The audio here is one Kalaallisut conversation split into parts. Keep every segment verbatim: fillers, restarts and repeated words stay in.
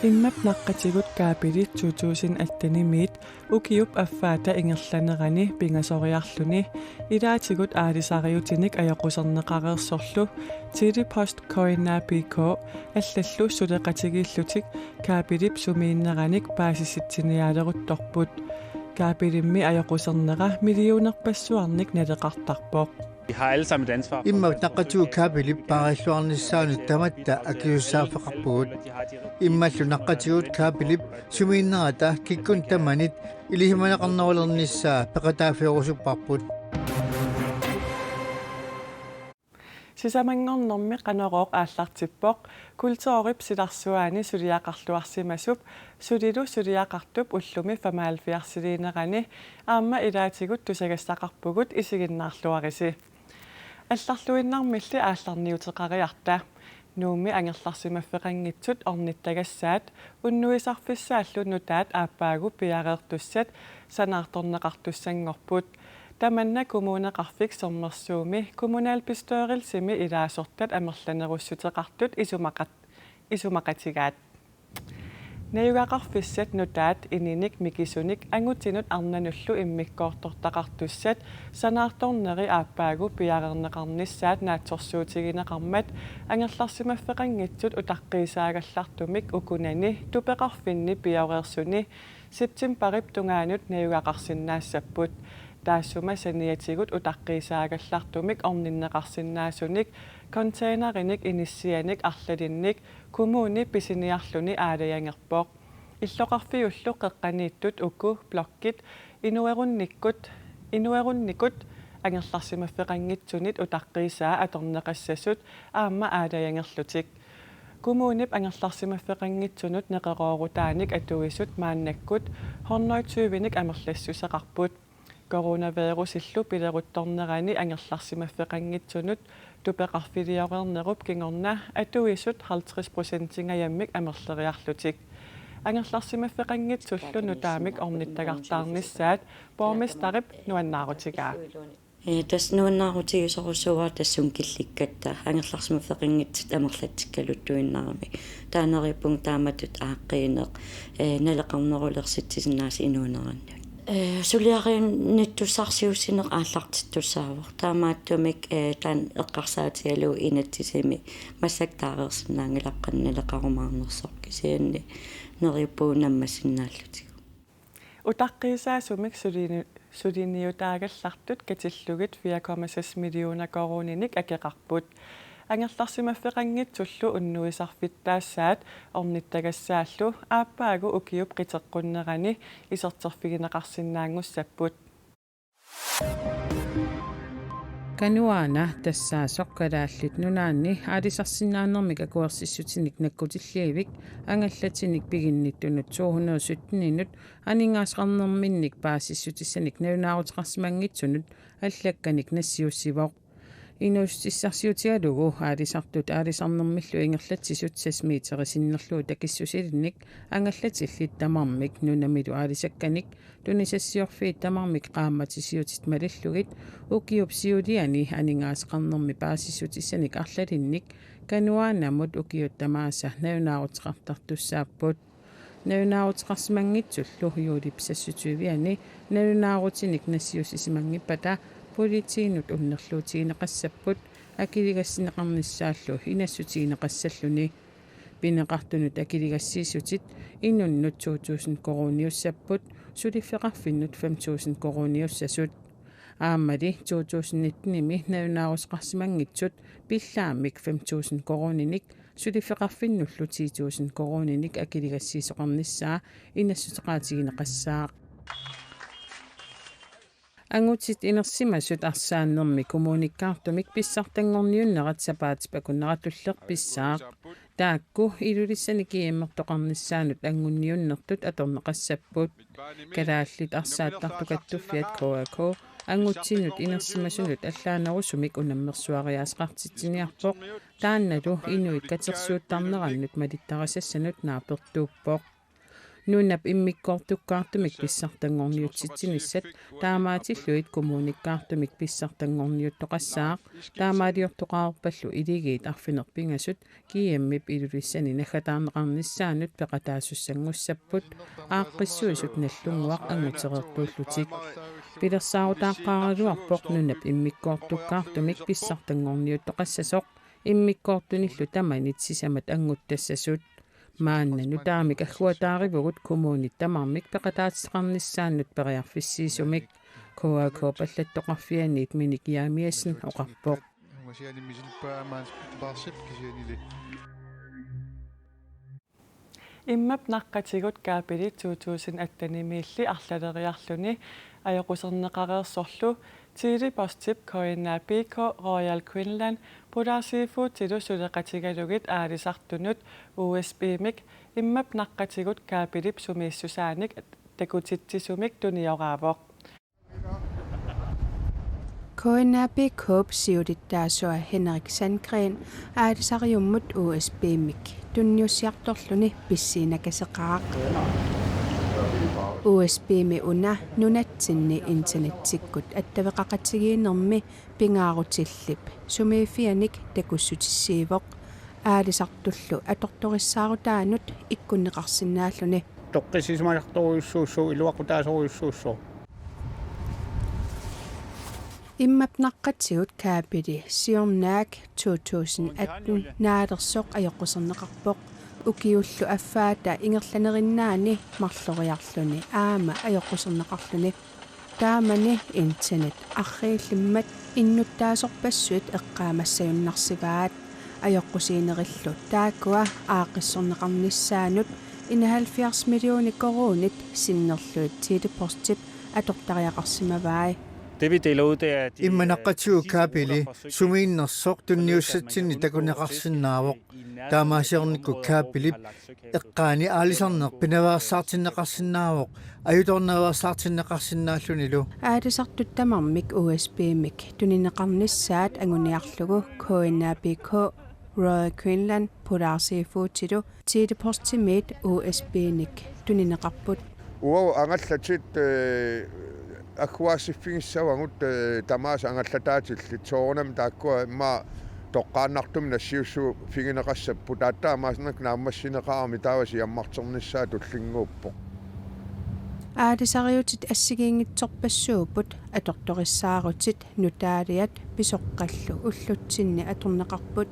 Immap naqqatigut kabelit to tusind attenimiit ukiup affaata ingerlanerani pingasoriarluni ilaatigut aalisariutinik ajoquserneqareersorlu Tele-Post K N A B K allallu suleqatigiillutik kabelip sumiinneranik paasisitsiniaaleruttorput. Kabelimmi ajoqusernera millionerpassuarnik naleqartarpoq. Vi har alle sammen et ansvar for, Imma at naqqatigut kabelip paarilluarnissaanut tamatta akisussaaffeqarpugut. Immallu naqqatigut kabelip sumiinnerata kikkunnit tamanit ilisimaneqarnerulernissaa peqataaffigurusupparput. Sisamanngornermi Qanorooq aallartippoq. Kulturip silarsuaani suliaqarluarsimasup sulilu suliaqartup ullumi femoghalvfjerdsiliinerani aamma ilaatigut tusagassaqarpugut, isiginnaarluarisi. Allarluinnarmilli aallarniuteqariarta. Nuummi angerlarsimaffeqanngitsut ornittagassaat unnuisarfissaallu nutaat aappaagu piareertussat sanaartorneqartussanngorput. Tamanna Kommuneqarfik Sermersuumi kommunalbestyrelsimi ilaasortat amerlanerussuteqartut isumaqat-, isumaqatigaat. Najugaqarfissat nutaat ininik mikisunik angutinut arnanullu immikkoortortaqartussat sanaartorneri aappaagu piareerneqarnissaat naatsorsuutigineqarmat angerlarsimaffeqanngitsut utaqqiisaagallartumik ukunani tupeqarfinni pioreersuni septembarip tungaanut najugaqarsinnaassapput. Taassuma saniatigut utaqqiisaagallartumik orninneqarsinnaasunik containerinik inissianik arlalinnik kommuni pisiniarluni aalajangerpoq. Illoqarfiullu qeqqaniittut uku blokkit inuerunnikkut, inuerunnikut angerlarsimaffeqanngitsunit utaqqiisaa atorneqassasut aamma aalajangerlutik. Kommunip angerlarsimaffeqanngitsunut neqeroorutaanik atuisut maannakkut hundrede tyvenik amerlassuseqarput. Coronavirusillu pileruttornerani angerlarsimaffeqanngitsunut tupeqarfiliornerup kingorna atuisut halvtreds procentingajammik amerleriarlutik. Angerlarsimaffeqanngitsullu nutaamik ornittagartaarnissaat borgmesterip nuannaarutigaa. Ee, tassa nuannaarutigisorujussuuara tassunga killikkatta angerlarsimaffeqanngitsut amerlatsikkaluttuinnarami. Taanna neriuppunga taamatut aaqqiineq, ee, naleqarnerulersitsisinnaasoq inuunerannut. Ee, suliarinnittussarsiuussineq aallartittussaavoq. Taamaattumik, ee, taanna eqqarsaatigalugu inatsisimi massakkut taareersinnaanngilaq qanoq naleqarumaarnersoq, kisianni neriuppugut nammasinnaallutik. Utaqqiisaasumik sulini-, suliniutaagallartut katillugit fire komma seks millioner koruuninik akeqarput. Angerlarsimaffeqanngitsullu unnuisarfittaassaat ornittagassaallu aappaagu ukiup qiteqqunnerani iserterfigineqarsinnaanngussapput. Kanuana tassaasoq Kalaallit Nunaanni aalisarsinnaanermik akuersissutinik nakkutilliivik angallatinik piginnittunut to hundrede sytteninut aningaasaqarnerminnik paasissutissanik nalunaaruteqarsimanngitsunut allakkanik nassiussivoq. Inuussutissarsiutigalugu aalisartut aalisarnermillu ingerlatsisut seks meterit sinnerlugit takissusilinnik angallatillit tamarmik nunamilu aalisakkanik tunisassiorfiit tamarmik qaammatisiutit malillugit ukiup siuliani aningaasaqarnermi paasissutissanik arlalinnik Kanuanamut ukiut tamaasa nalunaaruteqartartussaapput. Nalunaaruteqarsimanngitsullu juulip seksogtyve-ani nalunaarutinik nassiussimanngippata politiinut unnerluutigineqassapput akiligassineqarnissaallu inassutigineqassalluni. Pineqartunut akiligassiissutit inunnut to tusind koruuniussapput, suliffeqarfinnut fem tusind koruuniussasut. Aammali to tusind nittenimi nalunaaruteqarsimanngitsut pillaammik fem tusind koruuninik suliffeqarfinnullu ti tusind koruuninik akiligassiisoqarnissaa inassuteqaatigineqassaaq. Angutit inersimasut arsaannermi kommunikkaartumik pissartanngorniunnerat sapaatip akunneratulleq pissaaq. Taakku Ilulissani G M-ertoqarnissaanut angunniunnertut atorneqassapput. Kalaallit Arsaattartut Kattuffiat, K A K, angutinut inersimasunut allaanerusumik unammersuariaaseqartitsiniarpoq, taannalu inuit katersuuttarnerannut malittarisassanut naapertuuppoq. Nunap immikkoortukkaartumik pissartanngorniutsitsinissat taamaatillugit kommunikkaartumik pissartanngorniuttoqassaaq, taamaaliortoqarpallu iligiit arfineq-pingasut G M-ip Ilulissani naggataarneqarnissaanut peqataasussanngussapput, aaqqissuisut nallunnguaq angutereertuullutik. Pilersaarutaaqqaaraluarpoq nunap immikkoortukkaartumik pissartanngorniuttoqassasoq, immikkoortunillu tamanit sisamat anguttassasut. Maanna nutaamik agguataarivugut kommunit tamarmik peqataateqarnissaannut periarfissiisumik, K A K-p allattoqarfianiit Minik Jeremiassen oqarpoq. Uasiani misilpaa maans parsip kisianili. Immap naqqatigut kabeli to tusind atten-imiilli arlaleriarluni ajoquserneqareersorlu Tele-Postip K N A B K, Royal Greenland, Polar Seafoodilu suleqatigalugit aalisartunut U S B-mik immap naqqatigut kabelip sumiissusaanik takutitsisumik tunioraavoq. K N A B K-p siulittaasua Henrik Sandgreen aalisariummut U S B-mik tunniussiartorluni pissinakaseqaaq. U S B-mi una nunatsinni internetsikkut attaveqaqatigiinnermi pingaarutillip sumiiffianik takussutissiivoq, aalisartullu atortorissaarutaanut ikkunneqarsinnaalluni. Toqqissisimasartorujussuussaaq, iluaqutaasorujussuussaaq. Immap naqqatigut kabeli siornaak to tusind atten naalersoq ajoquserneqarpoq, ukiullu affaata ingerlanerinnaani marloriarluni aamma ajoquserneqarluni. Taamani internet arriillimmat innuttaasorpassuit eqqaamassajunnaarsivaat, ajoqusiinerillu taakkua aaqqissorneqarnissaannut enoghalvfjerds millioner koruunit sinnerlugit Tele-Postip atortariaqarsimavai. Det vi deler ud, det er de, Imma øh, naqqatigut kabeli sumiinnersoq tunniussatsinnik takuneqarsinnaavoq. Taamaasiornikkut kabelip eqqaani aalisarneq pinaveersaartinneqarsinnaavoq, ajutoornaveersaartinneqarsinnaallunilu. Aalisartut tamarmik U S B-mik tunineqarnissaat anguniarlugu K N A B K, Royal Greenland, Polar Seafoodilu Tele-Postimiit U S B-nik tunineqarput. Uagut angallatit, eh, agguaassiffigissavagut, eh, tamaasa angallataatillit, soorunami taakkua immaqa toqqaannartumik nassiussuuffigineqassapput, taava taamaasinnaq naammassineqarami taava siammarternissaa tullinnguuppoq. Aalisariutit assigiinngitsorpassuupput atortorissaarutit, nutaaliat pisoqqallu ullutsinni atorneqarput.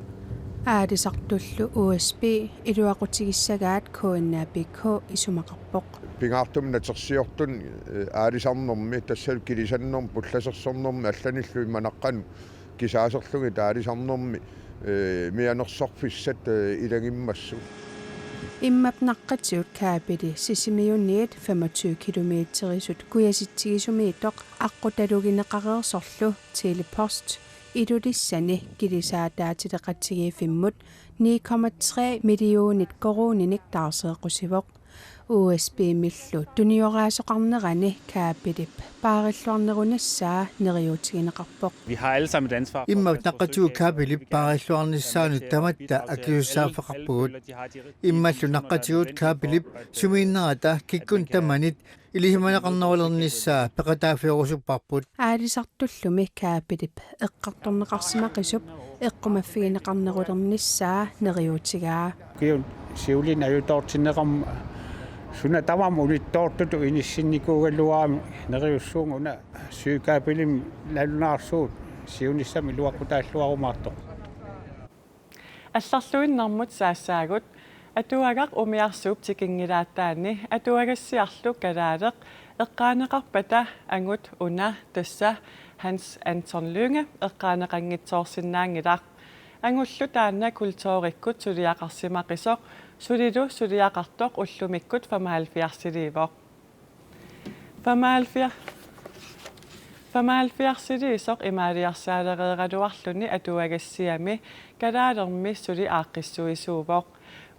Aalisartullu U S B iluaqutigissagaat K N A B K isumaqarpoq. Pingaartumik natersiortunik, eh, aalisarnermi, tassalu kilisannermi, pullasersornermi allanillu immap naqqanut kisaaserlugit aalisarnermi, eh, mianersorfissat, eh, ilagimmassuk. Immap naqqatigut kabeli Sisimiuniit femogtyve kilometerisut kujasitsigisumiittoq aqqutalugineqareersorlu Tele-Post Ilulissani kilisaataatileqatigiiffimmut ni komma tre millionit koruuninik taarseeqqusivoq. U S B-millu tunioraasoqarnerani kabelip paarilluarnerunissaa neriuutigineqarpoq. Vi har alle sammen et ansvar for at Imma passe på naqqatigut søkabelen. Kabelip paarilluarnissaanut tamatta akisussaaffeqarpugut. Immallu naqqatigut kabelip sumiinnerata kikkunnit tamanit ilisimaneqarnerulernissaa peqataaffeerusupparput. Aalisartullumi kabelip eqqartorneqarsimaqisup eqqumaffigineqarnerulernissaa neriuutigaa. Ukiut siuliini ajutoortinneqarmat suna tamarmi unittoortutut inissinnikuugaluarami neriussuunga una søkabelimik nalunaarsuup siunissami iluaqutaalluarumaartoq. Allarluinnarmut saassaagut. Atuagaq umiarsuup tikinngilaataani atuagassiarlu kalaaleq eqqaaneqarpata angut una tassa Hans Anton Lynge eqqaaneqanngitsoorsinnaanngilaq. Angullu taanna kulturikkut suliaqarsimaqisoq, sulilu suliaqartoq ullumikkut femoghalvfjerdsiliivoq. Femoghalvfjerds, femoghalvfjerdsiliisoq imaaliarsaalereeraluarluni atuagassiami kalaalermi suli aaqqissuisuuvoq.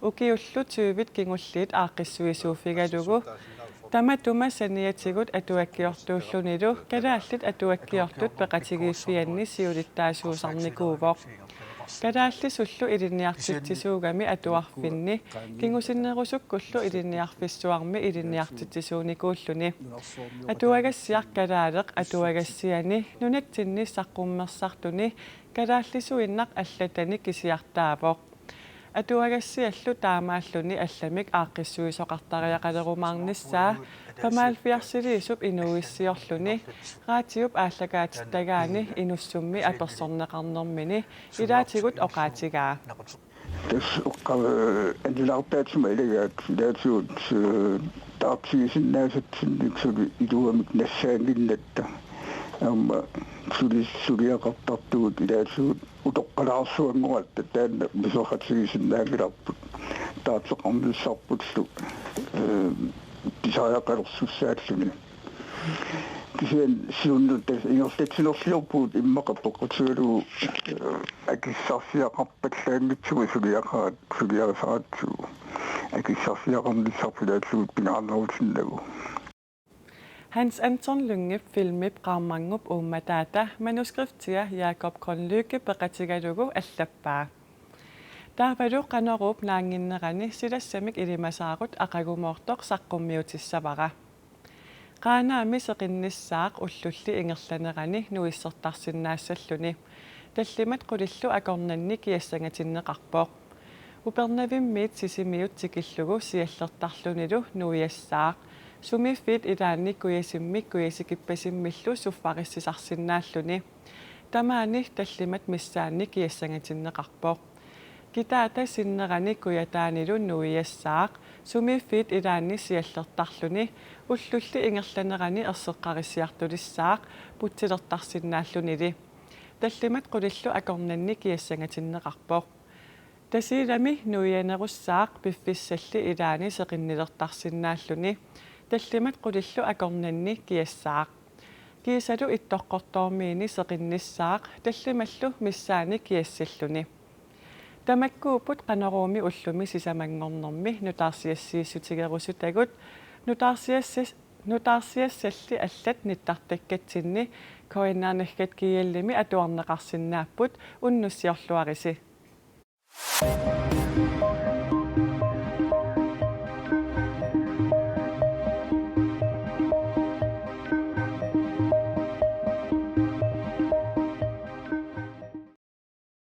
Ukiullu tyvit kingulliit aaqqissuisuuffigalugu tamatuma saniatigut atuakkiortuullunilu kalaallit atuakkiortut peqatigiiffianni siulittaasuusarnikuuvoq. Kalaallisullu ilinniartitsisuugami atuarfinni, kingusinnerusukkullu ilinniarfissuarmi ilinniartitsisuunikuulluni. Atuagassiaq kalaaleq atuagassiani nunatsinni saqqummersartuni kalaallisuinnaq allatani kisiartaavoq. Atuagassiallu taamaalluni allamik aaqqissuisoqartariaqalerumaarnissaa femoghalvfjerdsiliisup inuuissiorluni raatiup aallakaatittagaani Inussummi apersorneqarnermini ilaatigut oqaatigaa. Tassa oqqa-, annilaartaatima ilagaat ilaatigut, eh, taartigisinnaasatsinnik suli iluamik nassaannginnatta. Aamma suli-, suliaqartartugut ilaatigut utoqqalaarsuanngoratta taanna pisoqatigisinnaanngilarput. Taartoqarnissarpullu, eh, pisariaqalersussaalluni. Kisianni siunnertaa ingerlatsinerliorpugut immaqa peqqutigalugu, eh, akissarsiaqarpallaanngitsugut suliaqarat-, suliarisaratsigu. Akissarsiaqarnissarput ilaallugu pingaarnerutinnagu. Hans Anton Lyngep filmip Qaammangup uummataata manuskriptia Jakob Grønlykke peqatigalugu allappaa. Taavalu Qanoruup naannginnerani silassamik ilimasaarut aqagumoortoq saqqummiutissavara. Qaanaami seqinnissaaq ullulli ingerlanerani nuissertarsinnaassalluni. Tallimat qulillu akornanni kiassangatinneqarpoq. Upernavimmiit Sisimiut tikillugu siallertarlunilu nuiassaaq. Sumiiffiit ilaanni kujasimmik kujasikippasimmillu suffarissisarsinnaalluni. Tamaani tallimat missaanni kiassangatinneqarpoq. Kitaata sinnerani kujataanilu nuiassaaq, sumiiffiit ilaanni siallertarluni, ullulli ingerlanerani erseqqarissiartulissaaq, putsilertarsinnaallunili. Tallimat qulillu akornanni kiassangatinneqarpoq. Tasiilami nuianerussaaq piffissalli ilaani seqinnilertarsinnaalluni. Tallimat qulillu akornanni kiassaaq. Kiisalu Ittoqqortoormiini seqinnissaaq tallimallu missaani kiassilluni. Tamakkuupput Qanoruumi ullumi sisamanngornermi nutaarsiassiissutigerusutagut. Nutaarsiassas-, nutaarsiassalli allat nittartakkatsinni K N R naggat G L-imi atuarneqarsinnaapput, unnussiorluarisi.